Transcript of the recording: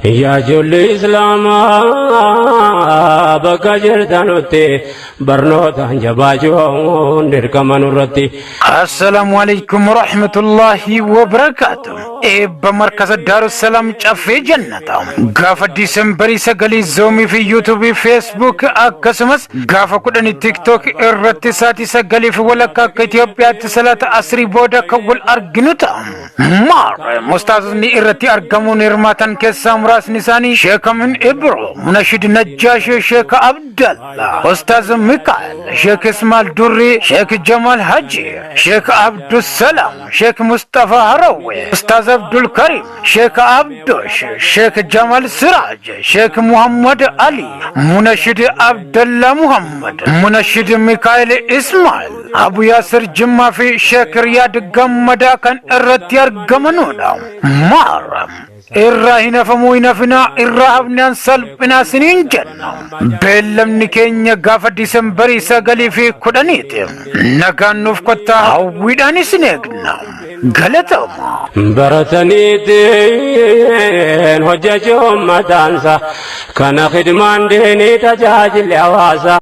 Yaa ijoollee Islaamaa bakka jirtanutti barnootaan jabaachuun dirqama nurratti. Assalaamu alaikum warahmatullahi wabarakaatu. Eebba markaza Daarussalaam Caffee Jannata. Gaafa Diisembarii 9 Zoomii fi Yuutuubii Feesbuuk akkasumas gaafa 10 Tiktook irratti sa'aatii 9:30 akka Itoophiyaatti salaata asrii booda kan wal arginu ta'a. Maarree mustaazonni irratti argamuun hirmaatan keessaa muraasni isaanii Sheek Amin Ibro, Munashid Najjaash, Sheek Abdalla, Ustaaz Mikaa'el, Sheek Ismaal Durrii, Sheek Jamaal Haji, Sheek Abdusalaam, Sheek Mustafa Harawwe, Ustaaz Abdul Karim, Sheek Abdosh, Sheek Jamal Siraaj, Sheek Muhammad Ali, Munashid Abdalla Muhammad, Munashid Mikaa'el Ismail, Abu Yaasir Jimmaa fi Sheek Riyaad Gammadaa kan irratti argamanudha. Maaram irraa hin hafamuu hin hafinaa irraa hafnaan salphinaa siniin jenna. Beellamni keenya gaafa Disembarii 9 fi 10ti. Nagaan nuuf kottaa hawwiidhaan isin eegna. Galatooma. Barataniitiin hojjechuun mataansa kana khidmaan diinii tajaajilli hawaasa.